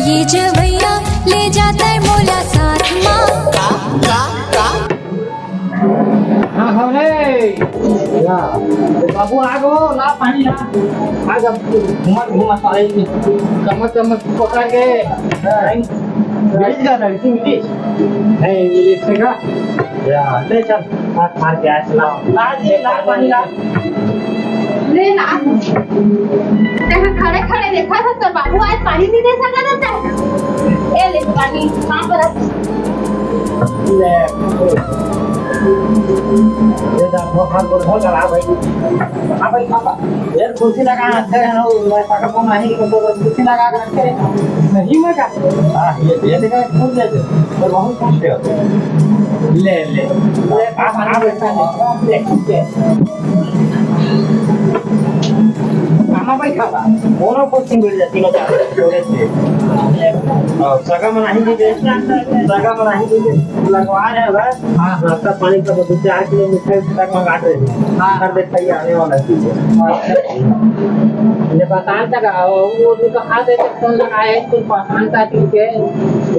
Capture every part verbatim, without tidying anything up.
ए जवैया, ले जाता मोला साथ मा। का, का, का? हाँ, हाँ रे। या, बाबू आ गो, ला पानी ला। आ जब घूमत घूमत आए, कमर कमर पकड़ के, हाँ। English का लड़की मिली। नहीं, English से का? या, ले चल, हाथ मार के आए, ला। ला जी, ला पानी ला। ले ना। तेहा खड़े खड़े देखा था, तो बाबू आज पानी नहीं दे सका था। ए ले पानी, कहाँ पर है? ले। ये जा, बहुत हाथ गोड़ बहुत खराब है। हाँ भाई, पापा। यार, कुर्सी लगा, अच्छा है ना, वो मैं पकड़ को नहीं, तो कुर्सी लगा के रखे। नहीं, मैं क्या? हाँ, ये, ये देखा, फूल दे दे। तो बहुत कुछ है। ले, ले। ले, आ, आ, बैठा है। ले, ठीक है। आमा भाई खाबा। मोरो को सिंगल जाती ना, जोड़े से। और सगा मनाही दीजिए, सगा मनाही दीजिए। लगवा रहे हैं बस। हाँ। नाश्ता पानी का बस दो चार किलो मिठाई तक मंगा रहे हैं। हाँ। घर देखा ही आने वाला चीज है। अच्छा। ये पसंद का, वो उनका हाथ है, तो फोन लगाए, कुछ पसंद का चीज है।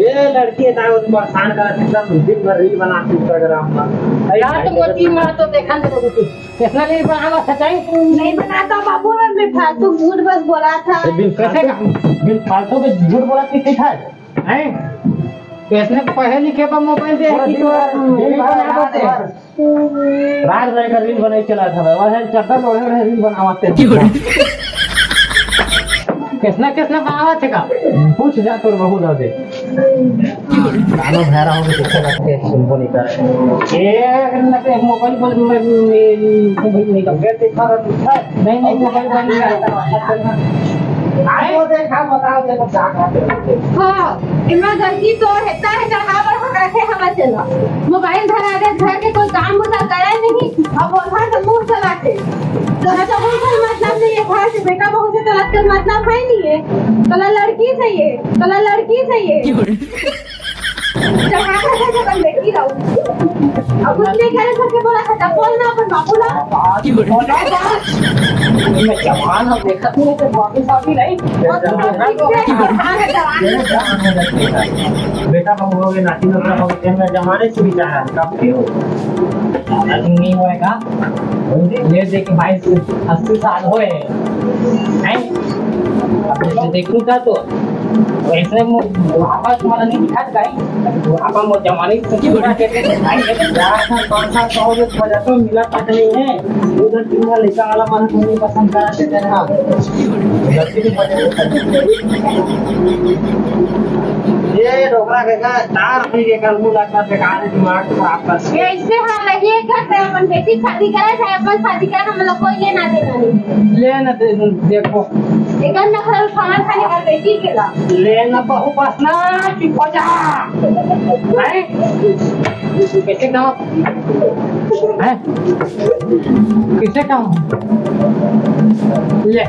ये लड़की है, ताऊ, पसंद का, एकदम दिन भर रील बनाती Instagram पर। यार, तुमको तीन माह तो देखा नहीं, तुम कितना नहीं बनावा सच्चाई? नहीं बनाता बाबू, मैं फालतू झूठ बस बोला था। ये बिन कैसे फालतू, का? बिन फालतू के झूठ बोला कि ठीक है? हैं? तो इसने पढ़े लिखे पर मोबाइल दे पूरा कि दिन तो भर, दिन भर बनावत रात है। भर। रात भर का रील बनाई चला था भाई, वह चद्दर ओढ़े रहे, रील बनावत है। किसने किसने बनावा थे का? पूछ जा तोर बहू ला दे। कानो भैरा हो गए, पीछे लगते हैं, सुनबो नहीं कर। ए, अगर ना तो मोबाइल पर मैं, मैं, मोबाइल नहीं कर। मैं देखा रहा था। नहीं, नहीं, मोबाइल बंद नहीं करता। आए? वो देखा, बताओ, देखो, क्या खाते हो? हाँ, इतना गलती तो है, इतना है, चढ़ा बढ़ा रखे हमारे चला। मोबाइल धरा दे, घर के कोई काम होता करे नहीं, अब बोल रहा तो मुंह चलाते। तो मैं तो कोई मतलब नहीं है, घर से बेटा बहू से तो लगता मतलब है नहीं है। तोला लड़की चाहिए, तोला लड़की चाहिए। चढ़ा के रखे अपन बेटी रहू। अब कुछ नहीं करे, सबके बोला था, तब बोलना अपन बापू ला। आज बोला बात। मैं जवान हूँ, देखा तूने तो बापू साहब ही नहीं। वो तो ठीक है, जवान है, जवान है। बेटा हम हो गए, नाती पोता हो गए, मैं जमाने से भी चाह रहा था, कब के हो? दादाजी नहीं हुआ है का? ये देख के बाईस, अस्सी साल होए। हैं? अब जैसे देखूं का तो वैसे मो-, बुढ़ापा तुम्हारा नहीं दिखा गाई। बुढ़ापा मो जवानी से पूरा कहते हैं, भाई, ये तो चार साल, पाँच साल का हो गया, वजह तो मिला तक नहीं है। उधर तीन साल लेकर वाला मन को नहीं पसंद करा देते हैं। गलती की वजह से। ये डोकरा के का तार भी ये कर मुंह लगता, बेकार है, दिमाग खराब कर। ये इससे हाँ लगी है, घर पे अपन बेटी शादी करा, चाहे अपन शादी करा, हम लोग कोई लेना देना नहीं। लेना दे, देखो। एक नखरा उठाना था, निकल गई, ठीक है ला। लेना बहू बस ना, चुप हो जा। हैं? कैसे काम? हैं? कैसे काम? ले।